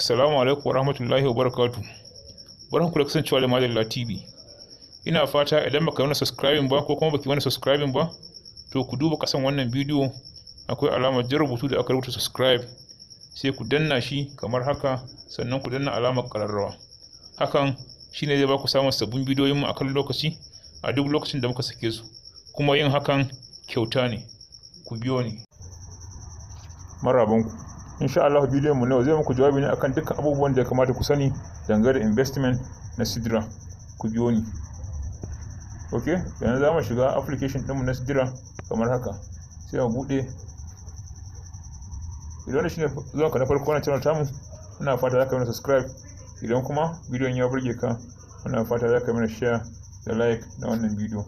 Assalamu alaikum wa rahmatullahi wa barakatu. Barkanku da kasancewa da Madalla TV. Ina fata idan baka yi mana subscribing ba ko kuma baki mana subscribing ba, to ku duba kasan wannan bidiyo, akwai alamar jan rubutu da aka rubuta subscribe, sai ku danna shi kamar haka, sannan ku danna alamar ƙararrawa. Hakan shine zai baku samun sabbin bidiyoyin mu akan lokaci a duk lokacin da muka sake su. Kuma yin hakan kyauta ne. Ku biyo ni. Marabanku. Insha Allah bidiyon mu na yau zai muku jawabi ne akan dukkan abubuwan da ya kamata ku sani dangane da investment na Sidra. Ku biyo ni. Ok, yanzu za mu shiga application ɗinmu na Sidra kamar haka. Sai mu buɗe. Idan wannan shine zuwanka na farko wannan channel tamu, ina fata za ka mana subscribe. Idan kuma bidiyon ya burge ka, muna fata za ka mana share da like na wannan bidiyo.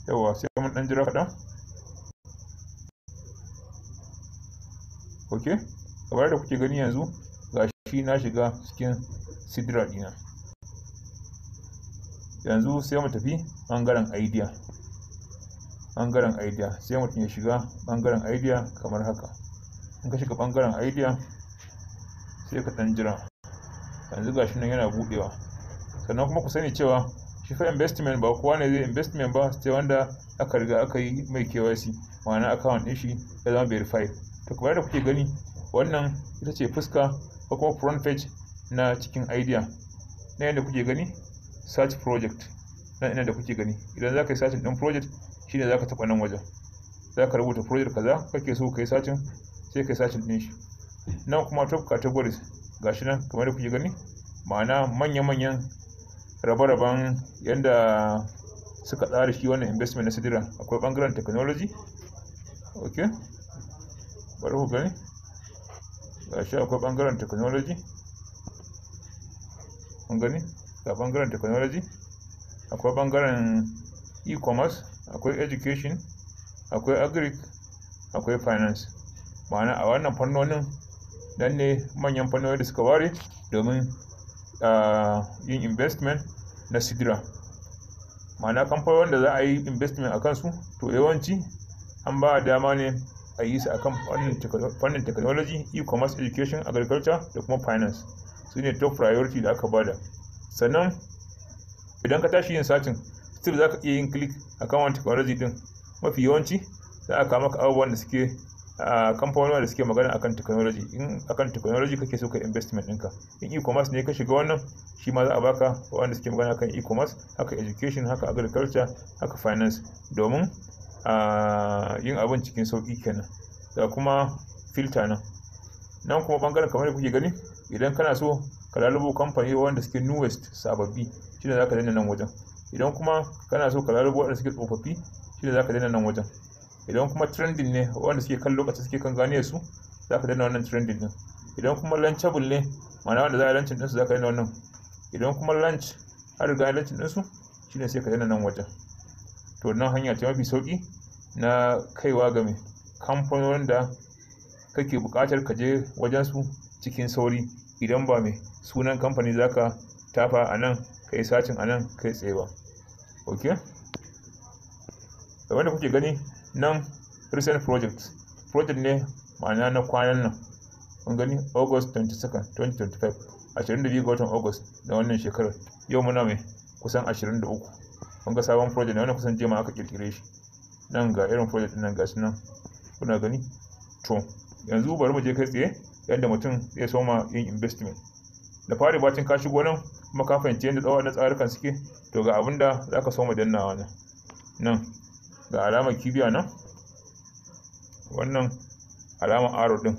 Yawwa, sai mun ɗan jira kaɗan. Ok, kamar da kuke gani yanzu ga shi na shiga cikin Sidra ɗina. Yanzu sai mu tafi ɓangaren idea. Ɓangaren idea, sai mutum ya shiga ɓangaren idea kamar haka. In ka shiga ɓangaren idea sai ka ɗan jira. Yanzu ga shi nan yana buɗewa. Sannan kuma ku sani cewa shi fa investment ba kowa ne zai investment ba sai wanda aka riga aka yi mai KYC, ma'ana account ɗin shi ya zama verified. To kamar yadda kuke gani, wannan ita ce fuska ko kuma front page na cikin idea. Na yadda kuke gani, search project. Nan ina da kuke gani, idan za ka yi searching ɗin project shine za ka taɓa nan wajen. Za ka rubuta project kaza kake so ka yi searching, sai ka yi searching ɗin shi. Nan kuma top categories gashi nan kamar yadda kuke gani, ma'ana manya-manyan rabe-raben yadda suka tsara shi wannan investment na Sidra. Akwai ɓangaren technology. Ok, bari ku gani, gashi akwai ɓangaren technology, kun gani, ga ɓangaren technology, akwai ɓangaren e-commerce, akwai education, akwai agric, akwai finance. Ma'ana a wannan fannonin nan ne manyan fannoni da suka ware domin yin investment na Sidra. Ma'ana kamfanonin da za a yi investment a kansu, to yawanci an ba dama ne a yi su a kan fannin technology, e-commerce, education, agriculture da kuma finance. Su ne top priority da aka bada. Sannan idan ka tashi yin searching, still za ka iya yin click a kan wani technology din. Mafi yawanci za a kawo maka abubuwan da suke a kamfanonin da suke magana akan technology. In akan technology kake so ka investment ɗinka, in e-commerce ne ka shiga wannan, shi ma za a baka wanda suke magana akan e-commerce, haka education, haka agriculture, haka finance, domin a yin abin cikin sauƙi kenan. Da kuma filter nan. Nan kuma bangaren kamar da kuke gani, idan kana so ka lalubo kamfani wanda suke newest, sababbi, shine zaka danna nan wajen. Idan kuma kana so ka lalubo wanda suke tsofaffi, shine zaka danna nan wajen. Idan kuma trending ne, wanda suke kan lokaci, suke kan gane su, zaka danna wannan trending din. Idan kuma launchable ne, ma'ana wanda za a launching din su, zaka danna wannan. Idan kuma launch har riga launching din su, shine sai ka danna nan wajen. To nan hanya ce mafi sauki na kaiwa ga mai kamfanonin da kake buƙatar ka je wajen su cikin sauri, idan ba mai sunan kamfani zaka tafa a nan ka yi searching a nan kai tsaye ba. Ok, kamar da kuke gani nan, recent project, project ne ma'ana na kwanan nan. Kun gani, August 22, 2025, 22 ga watan August da wannan shekarar. Yau muna mai kusan 23. Kun ga sabon project ne wannan, kusan jema aka kirkire shi. Nan ga irin project nan, ga su nan kuna gani. To yanzu bari mu je kai tsaye yadda mutum zai soma yin investment. Da fari, bacin ka shigo nan kuma ka fahimci yadda tsawon tsarukan suke, to ga abin da za ka soma dannawa nan. Nan ga alamar kibiya nan, wannan alamar arrow din,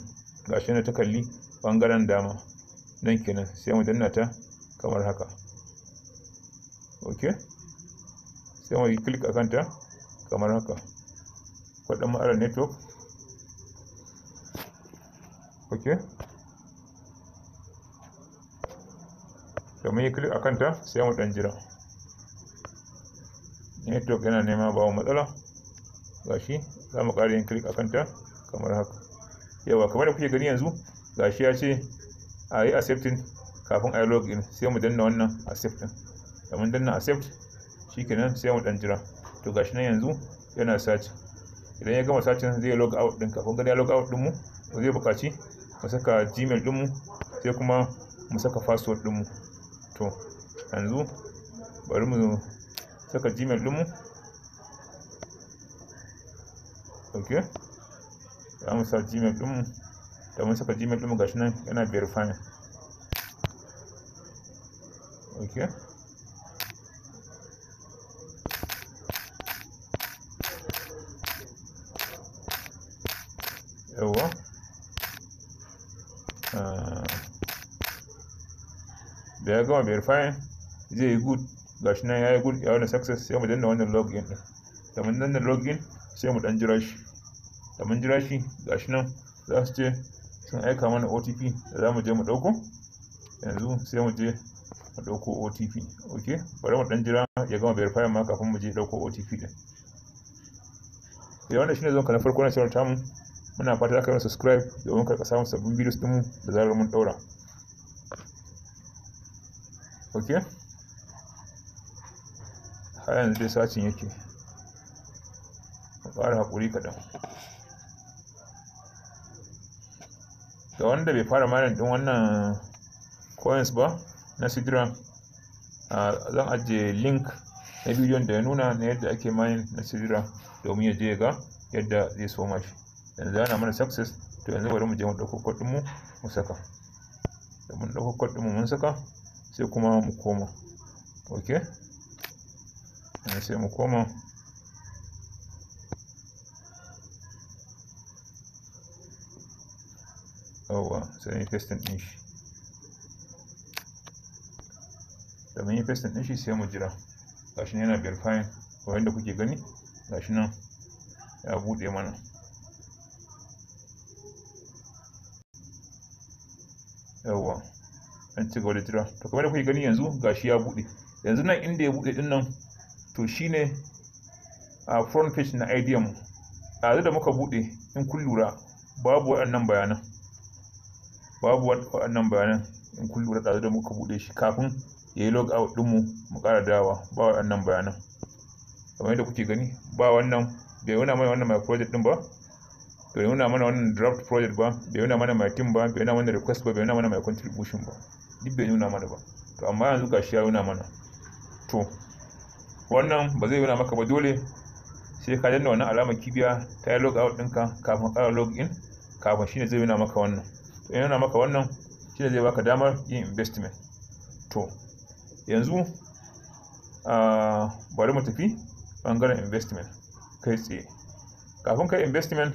ga shi na ta kalli bangaren dama nan kenan, sai mu danna ta kamar haka. Ok, sai mu yi click akan ta kamar haka. Kwaɗin matsalar network. Ok, da mun yi click akan ta, sai mu ɗan jira, network yana nema ba mu matsala. Gashi za mu ƙara yin click akan ta kamar haka. Yawa, kamar da kuke gani yanzu, gashi ya ce a yi accepting kafin a yi login, sai mu danna wannan accept din. Da mun danna accept, shikenan, sai mu ɗan jira. To gashi nan yanzu yana search. Idan ya gama searching, zai log out ɗinka. Kun gani, ya log out ɗinmu. Zai buƙaci mu saka Gmail ɗinmu. Sai kuma mu saka password ɗinmu. To yanzu bari mu saka Gmail ɗinmu. Ok, za mu sa Gmail ɗinmu. Da mun saka Gmail ɗinmu gashi nan yana verifying. Ok, yawwa, da ya gama verifying zai yi good. Gashi nan ya yi good, ya wani success. Sai mu danna wannan login ɗin. Da mun danna login sai mu ɗan jira shi. Da mun jira shi gashi nan za su ce sun aika mana OTP da za mu je mu ɗauko. Yanzu sai mu je mu ɗauko OTP. Ok, bari mu ɗan jira ya gama verifying ma kafin mu je ɗauko OTP ɗin. Idan wannan shine zuwanka na farko na channel tamu, muna fata za ka yi subscribe domin ka samun sabbin videos ɗinmu da zarar mun ɗaura. Ok, har yanzu dai sacin yake, mu ƙara haƙuri kaɗan. Ga wanda bai fara mining ɗin wannan coins ba na Sidra, zan ajiye link na bidiyon da ya nuna na yadda ake mining na Sidra domin ya je ga yadda zai soma shi. Yanzu yana mana success. To yanzu bari mu je mu ɗauko code ɗinmu mu saka. Da mun ɗauko code ɗinmu mun saka, sai kuma mu koma. Ok, yanzu sai mu koma. Yawwa, sai mu pasting ɗin shi. Da mun yi pasting ɗin shi sai mu jira. Gashi nan yana verifying kamar yadda kuke gani. Gashi nan ya buɗe mana. Yawwa, an ci gaba da jira. To kamar yadda kuke gani yanzu gashi ya buɗe. Yanzu nan inda ya buɗe ɗin nan to shine a front page na idea mu. Ɗazu da muka buɗe, in kun lura babu waɗannan bayanan. Babu waɗannan bayanan in kun lura ɗazu da muka buɗe shi kafin ya yi log out ɗinmu mu ƙara dawowa, ba waɗannan bayanan. Kamar yadda kuke gani ba wannan, bai nuna mana wannan my project ɗin ba, bai nuna mana wannan draft project ba, bai nuna mana my team ba, bai nuna mana request ba, bai nuna mana my contribution ba, duk bai nuna mana ba. To amma yanzu gashi ya nuna mana. To wannan ba zai nuna maka ba, dole sai ka danna wannan alamar kibiya ta yi log out ɗinka kafin ƙara log in, kafin shine zai nuna maka wannan. To in nuna maka wannan shine zai baka damar yin investment. To yanzu bari mu tafi ɓangaren investment kai tsaye. Kafin kai investment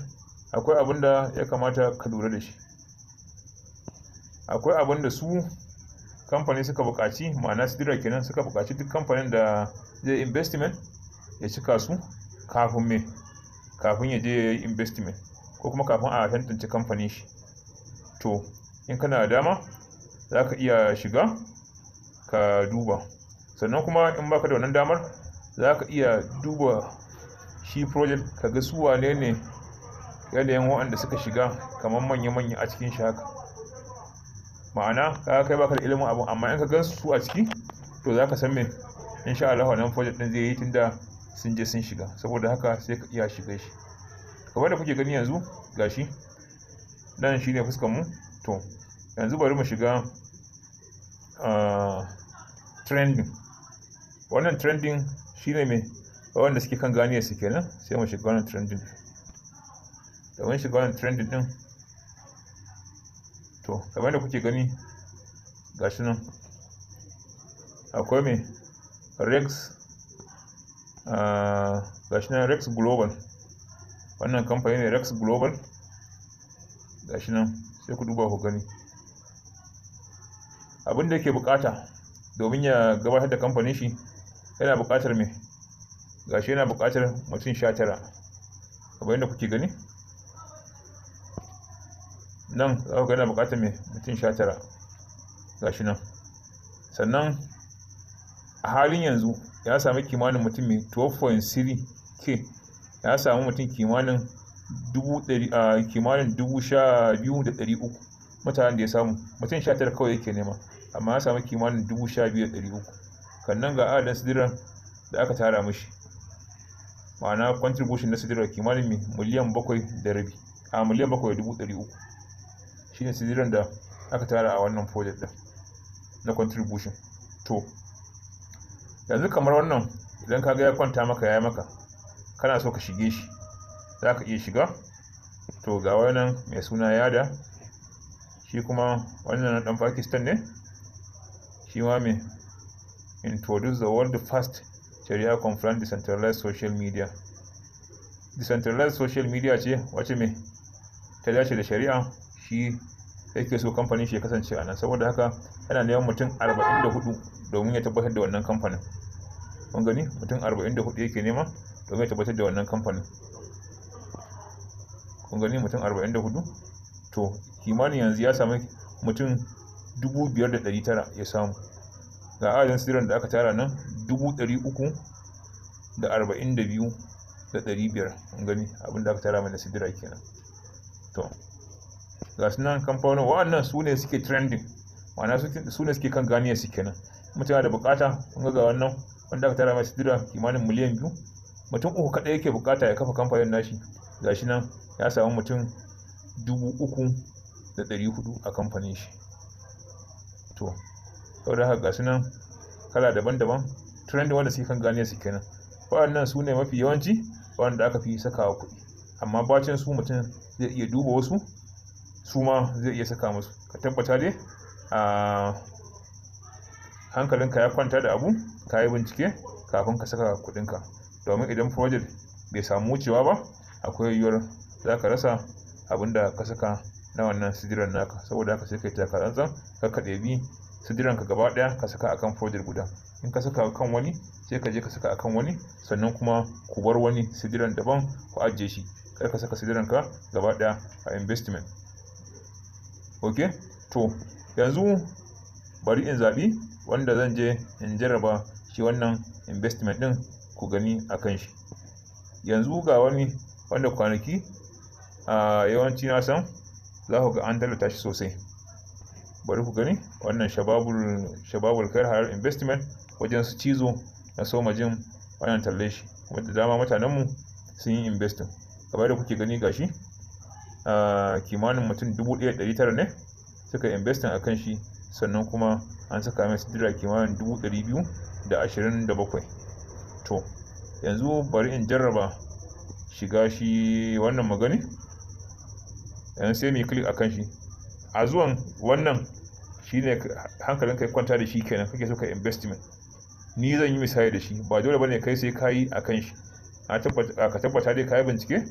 akwai abin da ya kamata ka lura da shi. Akwai abin da su kamfani suka buƙaci, ma'ana Sidra kenan, suka buƙaci duk kamfanin da zai investment ya cika su kafin me, kafin ya je ya yi investment ko kuma kafin a tantance kamfanin shi. To in kana da dama za ka iya shiga ka duba. Sannan kuma in baka da wannan damar za ka iya duba shi project ka ga su wane ne yanayin waɗanda suka shiga kamar manya-manya a cikin shi haka. Ma'ana ka kai baka da ilimin abun, amma in ka gan su a ciki to za ka san me insha Allah wannan project ɗin zai yi tunda sun je sun shiga. Saboda haka sai ka iya shiga shi. Kamar da kuke gani yanzu gashi nan shine fuskar mu. To yanzu bari mu shiga trending. Wannan trending shine me wanda suke kan ganiyar su kenan. Sai mu shiga wannan trending. Da mun shiga wannan trending din, to kamar da kuke gani gashi nan akwai me Rex, gashi nan Rex Global. Wannan kamfani ne Rex Global, gashi nan sai ku duba ku gani abin da yake bukata domin ya gabatar da kamfanin shi. Yana bukatar me, gashi yana bukatar mutum 19 kamar yadda kuke gani nan. Za ku ga yana bukatar me, mutum 19 gashi nan. Sannan a halin yanzu ya sami kimanin mutum mai 12.3k, ya sami mutum kimanin kimanin 12,300 mutanen da ya samu. Mutum 19 kawai yake nema, amma ya sami kimanin 12,300. Sannan ga adadin sidiran da aka tara mishi, ma'ana contribution na sidira kimanin mai miliyan 7.5, a miliyan 7.300 shine sidiran da aka tara a wannan project ɗin na contribution. To yanzu kamar wannan, idan ka ga ya kwanta maka, ya maka, kana so ka shige shi, za ka iya shiga. To ga wannan mai suna Yada, shi kuma wannan ɗan Pakistan ne, shi ma mai introduce the world first Sharia compliant decentralized social media. Decentralized social media ce wace mai ta dace da shari'a, shi yake so kamfanin shi ya kasance a nan. Saboda haka yana neman mutum 44 domin ya tabbatar da wannan kamfanin. Kun gani, mutum 44 yake nema domin ya tabbatar da wannan kamfanin. Kun gani, mutum 44. To kimanin yanzu ya sami mutum 5,900 ya samu. Ga adadin sidiran da aka tara nan, 342,500. Kun gani, abin da aka tara mai na sidira kenan. To ga su nan kamfanin, wa'annan su ne suke trending, ma'ana su ne suke kan ganiyar su kenan. Mutum yana da bukata, kun ga wannan wanda aka tara mai sidira kimanin miliyan 2, mutum uku kaɗai yake bukata ya kafa kamfanin nashi. Gashi nan ya samu mutum 3,400 a kamfanin shi. To saboda haka ga su nan kala daban-daban, trending wanda suke kan ganiyar su kenan. Waɗannan su ne mafi yawanci wanda aka fi sakawa kuɗi, amma bacin su mutum zai iya duba wasu, su ma zai iya saka musu. Ka tabbata dai a hankalinka ya kwanta da abu, ka yi bincike kafin ka saka kuɗinka, domin idan project bai samu wucewa ba, akwai yiwuwar za ka rasa abin da ka saka na wannan sidiran naka. Saboda haka sai kai taka tsantsan, kar ka ɗebi sidiran ka gaba ɗaya ka saka akan project guda. In ka saka kan wani, sai ka je ka saka akan wani, sannan kuma ku bar wani sidiran daban ku ajiye shi. Kar ka saka sidiran ka gaba ɗaya a investment. Ok, to yanzu bari in zaɓi wanda zan je in jarraba shi wannan investment ɗin ku gani a kan shi. Yanzu ga wani wanda kwanaki a yawanci na san za ku ga an tallata shi sosai. Bari ku gani wannan Shababul Khair Halal Investment, wajen su cizo na soma jin wannan talle shi, wadda dama mutanenmu sun yi investing. Kamar da kuke gani, gashi kimanin mutum 1,900 ne suka investing akan shi, sannan kuma an saka mai sidira kimanin 227,000. To yanzu bari in jarraba shiga shi wannan magani. Yanzu sai mu yi click akan shi. A zuwan wannan shine hankalinka ya kwanta da shi kenan, kake so ka investment. Ni zan yi misali da shi, ba dole bane kai sai ka yi akan shi. Ka tabbata dai ka yi bincike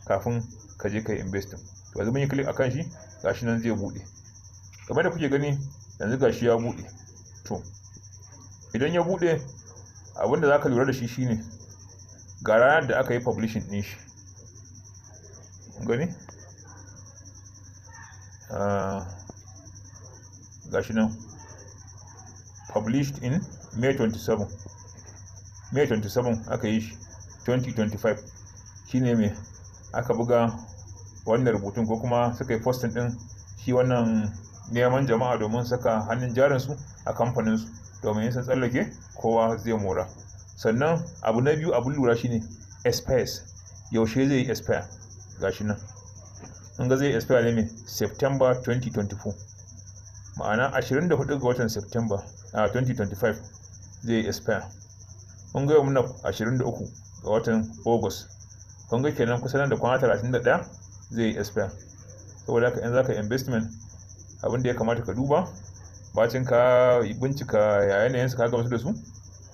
kafin ka je ka yi investing. To yanzu mun yi click akan shi, gashi nan zai bude. Kamar da kuke gani, yanzu gashi ya bude. To idan ya bude, abinda zaka lura da shi shine ga ranar da aka yi publishing din shi. Gani, gashi nan published in May 27, May 27 aka yi shi 2025. Shine mai aka buga wannan rubutun, ko kuma suka yi posting din shi wannan neman jama'a domin saka hannun jarinsu a kamfaninsu, domin yin san tsallake kowa zai mora. Sannan abu na biyu abun lura shine expires, yaushe zai yi expire. Gashi nan in ga zai expire ne mai September 2024, ma'ana 24 ga watan September a 2025 zai expire. Kun ga yau muna 23 ga watan August, kun ga kenan kusa nan da kwana 31 zai yi expire. Saboda haka in zaka investment, abin da ya kamata ka duba, bacin ka bincika ya yanayin su, ka gamsu da su,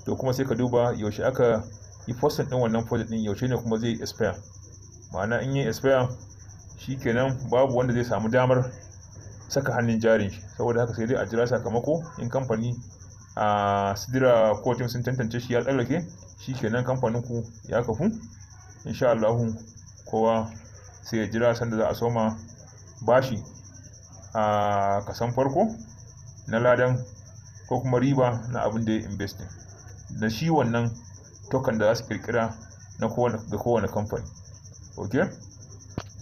to kuma sai ka duba yaushe aka yi posting din wannan project din, yaushe ne kuma zai expire. Ma'ana in yi expire shikenan, babu wanda zai samu damar saka hannun jarin shi. Saboda haka sai dai a jira sakamako. In kamfani a Sidra Core Team sun tantance shi ya tsallake, shikenan kamfanin ku ya kafu insha Allah. Kowa sai ya jira sanda za a soma bashi a kasan farko na ladan ko kuma riba na abin da ya investing da shi wannan token da za su kirkira na kowane ga kowane kamfani. Ok,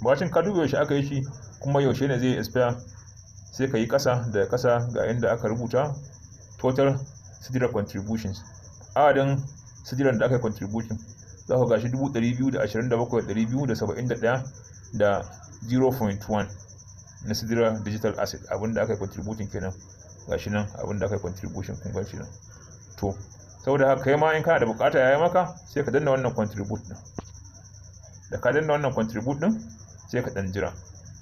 bacin ka duba yaushe aka yi shi kuma yaushe ne zai expire, sai ka yi ƙasa da ƙasa, ga inda aka rubuta total sidira contributions, adadin sidiran da aka yi contribution. Za ku gashi 227,271 da 0.1. na Sidra Digital Asset, abinda aka yi contributing kenan. Gashi nan abinda aka yi contribution, kun gan shi nan. To, saboda haka kai ma in kana da bukata yayi maka, sai ka danna wannan contribute din. Da ka danna wannan contribute din, sai ka dan jira.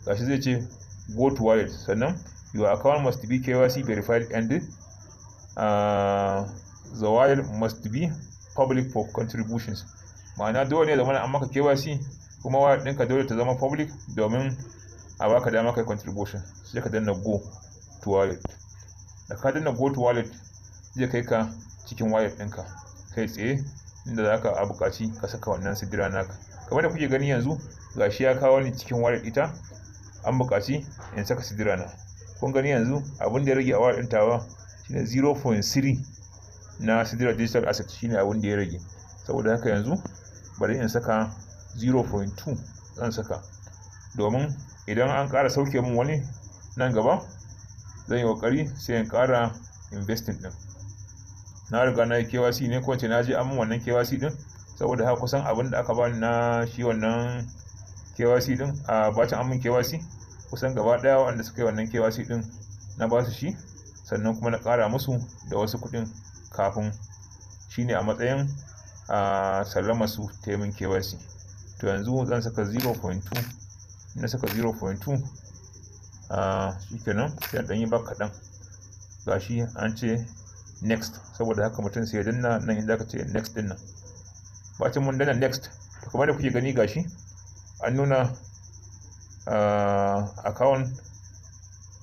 Gashi zai ce "Go to wallet". Sannan "Your account must be KYC verified and the wallet must be public for contributions." Ma'ana dole ne zama an maka KYC, kuma wallet ɗinka dole ta zama public domin a baka dama kai contribution. Sai ka danna "Go to wallet". Da ka danna "Go to wallet", zai kai ka cikin wallet ɗinka kai tsaye, inda za ka buƙaci ka saka wannan Sidra naka. Kamar da kuke gani yanzu, gashi ya kawo ni cikin wallet ita, an buƙaci in saka Sidra na. Kun gani, yanzu abin da ya rage a wallet ɗin tawa shine 0.3 na Sidra Digital Asset, shine abin da ya rage. Saboda haka yanzu bari in saka 0.2 zan saka, domin idan an ƙara sauke min wani nan gaba, zan yi ƙoƙari sai in ƙara investing ɗin. Na riga na yi KYC ne, ko na je an min wannan KYC ɗin. Saboda haka kusan abin da aka bani na shi wannan KYC ɗin, a bacin an min KYC, kusan gaba ɗaya wanda suka yi wannan KYC ɗin na ba su shi, sannan kuma na ƙara musu da wasu kuɗin kafin shine a matsayin a sallama su ta min KYC. To, yanzu zan saka 0.2. Na saka 0.2 a shikenan, sai ɗan yi back kaɗan. Gashi an ce "Next". Saboda haka mutum sai ya danna nan inda aka ce "Next" din nan. Bacin mun danna "Next", to kamar da kuke gani, gashi an nuna account,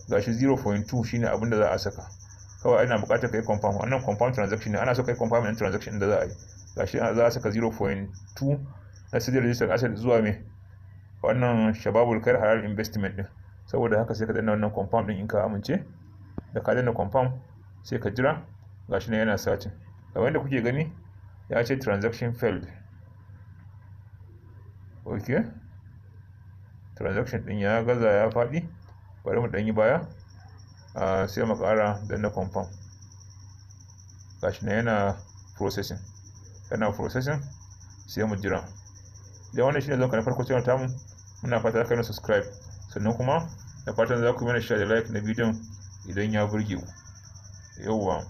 gashi 0.2 shine abin da za a saka. Kawai ana buƙatar kai confirm wannan, confirm transaction ne, ana so kai confirm ɗin transaction da za a yi. Gashi za a saka 0.2 na Sidra Digital Asset zuwa me wannan Shababul Khair Halal Investment din. Saboda haka sai ka danna wannan "Confirm" din in ka amince. Da ka danna "Confirm", sai ka jira. Gashi nan yana searching. Kamar yadda kuke gani, ya ce "Transaction failed". Ok, transaction din ya gaza, ya faɗi. Bari mu ɗan yi baya, sai mu ƙara danna "Confirm". Gashi nan yana processing, yana processing, sai mu jira. Idan wannan shine zuwanka na farko channel tamu, muna fata za ka yi subscribe, sannan kuma da fatan za ku mana share da like na bidiyon idan ya burge ku. Yauwa,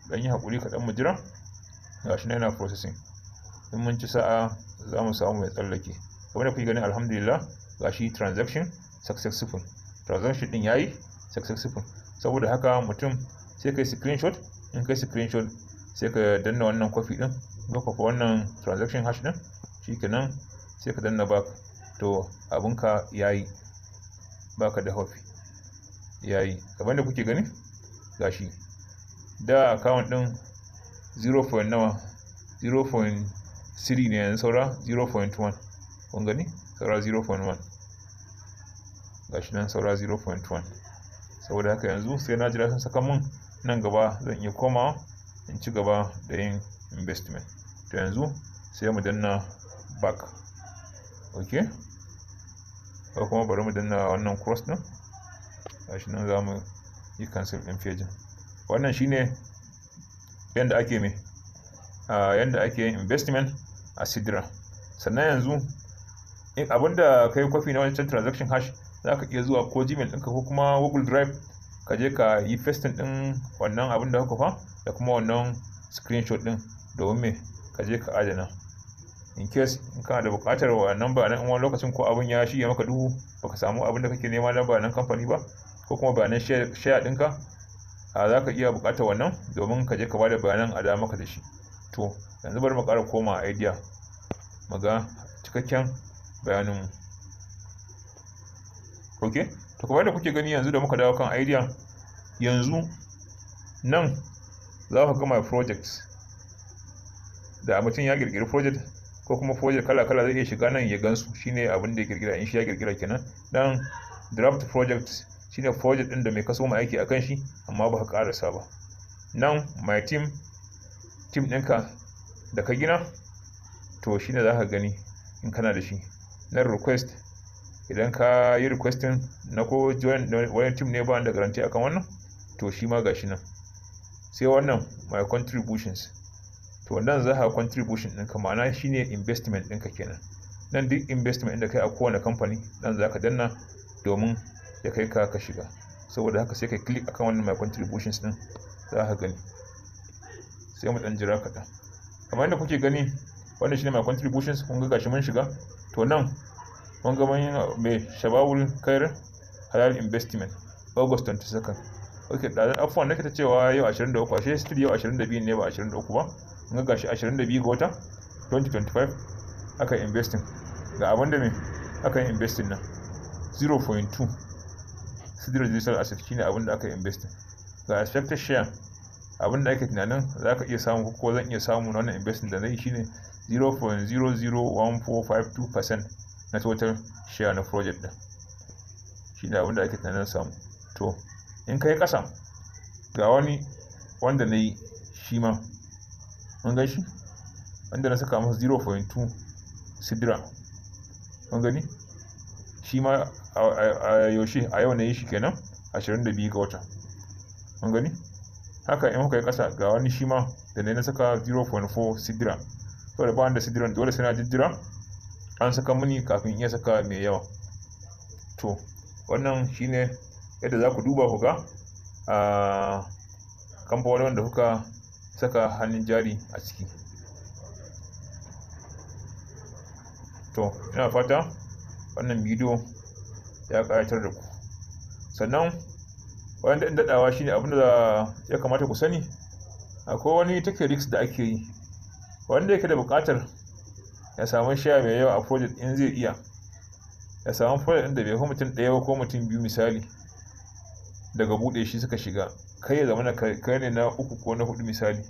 dan yi haƙuri kaɗan mu jira. Gashi nan yana processing. In mun ci sa'a, za mu samu mai tsallake. Kamar da kuke gani, alhamdulillah, gashi "Transaction successful". Transaction din yayi successful. Saboda haka mutum sai kai screenshot. In kai screenshot, sai ka danna wannan copy din, ka kwafa wannan transaction hash din, shikenan sai ka danna back. To, abunka yayi, baka da hofi, yayi. Kamar da kuke gani, gashi da account din 0. Nawa, 0.3 ne, yanzu saura 0.1. Kun gani, saura 0.1. Gashi nan saura 0.1. Saboda haka yanzu sai na jira sun saka mun, nan gaba zan iya komawa in ci gaba da yin investment. To, yanzu sai mu danna back. Ok, ko kuma bari mu danna wannan cross din. Gashi nan, za mu yi cancel din page. Wannan shine yanda ake me yanda ake yin investment a Sidra. Sannan yanzu abinda kai kwafi na wancan transaction hash, za ka iya zuwa ko Gmail ɗinka ko kuma Google Drive, ka je ka yi pasting ɗin wannan abin da ka kwafa da kuma wannan screenshot ɗin, domin me, ka je ka adana in case in kana da buƙatar wannan bayanan in wani lokacin ko abin ya shige maka duhu, baka samu abin da kake nema na bayanan kamfani ba, ko kuma bayanan share ɗinka, a za ka iya buƙatar wannan domin ka je ka bada bayanan a da maka da shi. To, yanzu bari mu ƙara koma idea mu ga cikakken bayanin mu. Ok, to kamar da kuke gani, yanzu da muka dawo kan idea, yanzu nan za ka ga "My projects". Da mutum ya kirkiri project ko kuma project kala-kala, zai iya shiga nan ya gansu, shine abin da ya kirkira, in shi ya kirkira kenan. Dan "Draft project" shine project din da mai kaso mai aiki akan shi amma ba ka karasa ba. Nan "My team", team ɗinka da ka gina, to shine za ka gani in kana da shi. Nan "Request", idan ka yi requesting na ko join wani team ne, ba da guarantee akan wannan, to shi ma gashi nan. Sai wannan "My contributions", to wannan za ka contribution ɗinka, ma'ana shine investment ɗinka kenan. Nan duk investment da kai a kowane kamfani, nan za ka danna domin ya kai ka ka shiga. Saboda haka sai kai click akan wannan my contributions din, za ka gani. Sai mu dan jira kaɗan. Kamar yadda kuke gani, wannan shine my contributions. Kun ga gashi mun shiga. To nan mun ga mun mai Shababul Khair Halal Investment, August 22nd. Okay, da afuwan nake ta cewa yau 23, ashe still yau 22 ne ba 23 ba. Mun ga gashi 22 ga wata 2025 aka investing. Ga abin da me aka yi investing nan, 0.2 Sidra digital asset shine abin da aka yi investing. Ga expected share, abin da ake tunanin za ka iya samu ko zan iya samu na wannan investing da na yi shine 0.001452% na total share na project din, shine abin da ake tunanin samu. To in kai kasa, ga wani wanda na yi shi ma, mun gan shi, wanda na saka masa 0.2 Sidra, mun gani shi ma a yaushe, a yau na yi shi kenan, 22 ga wata, mun gani. Haka in kuka yi kasa, ga wani shi ma da na saka 0.4 Sidra. Saboda ba wanda Sidran, dole sai na jijjira an saka mini kafin iya saka mai yawa. To wannan shine yadda za ku duba ku ga a kamfanin da kuka saka hannun jari a ciki. To ina fata wannan bidiyo ya ƙayatar da ku. Sannan wani daɗin daɗawa shine abin da ya kamata ku sani, akwai wani take risk da ake yi. Wanda yake da buƙatar ya samu share mai yawa a project, in zai iya ya samu project ɗin da bai fi mutum ɗaya ba ko mutum biyu misali daga buɗe shi suka shiga, kai ya zama kai ne na uku ko na hudu misali.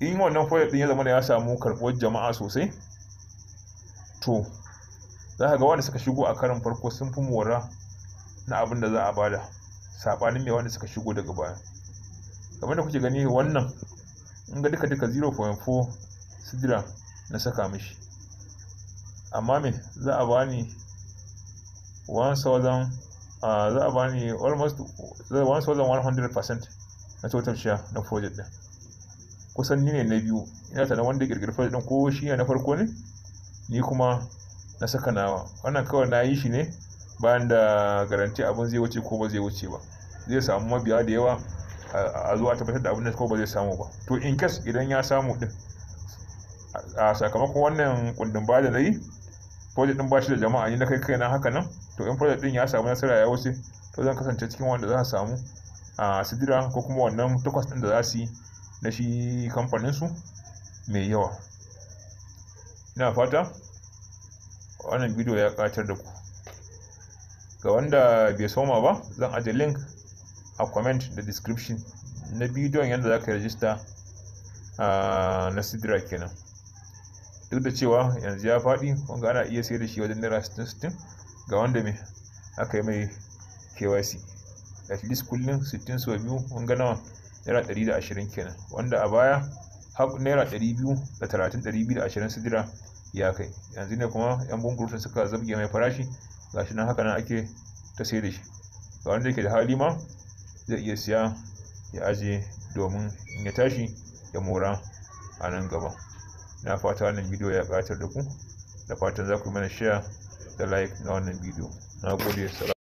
In wannan project ɗin ya zama ya samu karɓuwar jama'a sosai, to za ka ga wanda suka shigo a karin farko sun fi mora na abin da za a bada, saɓanin mai wanda suka shigo daga baya. Kamar da kuke gani wannan, in ga duka duka 0.4 Sidra na saka mishi, amma me za a bani 1000, za a bani almost 1100% na total share na project din. Kusan ni ne na biyu, ina tunanin wanda ya kirkiri project din ko shi ne na farko ne, ni kuma na saka nawa. Wannan kawai na yi shi ne bayan da garanti abin zai wuce ko ba zai wuce ba, zai samu mabiya da yawa a zuwa tabbatar da abin da ko ba zai samu ba. To in case idan ya samu din, a sakamakon wannan kundin ba da na yi, project din ba shi da jama'a, ni na kai kaina haka nan. To in project din ya samu nasara ya wuce, to zan kasance cikin wanda za su samu a Sidra ko kuma wannan takwas din da za su yi na shi kamfanin su mai yawa. Ina fata wannan bidiyo ya ƙayatar da ku. Ga wanda bai soma ba, zan aje link a comment da description na bidiyon yadda za ka rajista na Sidra kenan. Duk da cewa yanzu ya faɗi, wanga ana iya sayar da shi wajen naira 60-60 ga wanda mai aka yi mai KYC. At least kullum 60 sau biyu, wanga nawa, naira 120 kenan, wanda a baya har naira 230, 220 Sidra ya kai. Yanzu ne kuma yan bunkurutun suka zabge mai farashi, gashi nan haka nan ake ta sayar da shi. Ga wanda yake da hali ma zai iya siya ya aje domin in ya tashi ya mora a nan gaba. Na fata wannan bidiyo ya ƙayatar da ku, da fatan za ku yi mana share da like na wannan bidiyo. Na gode.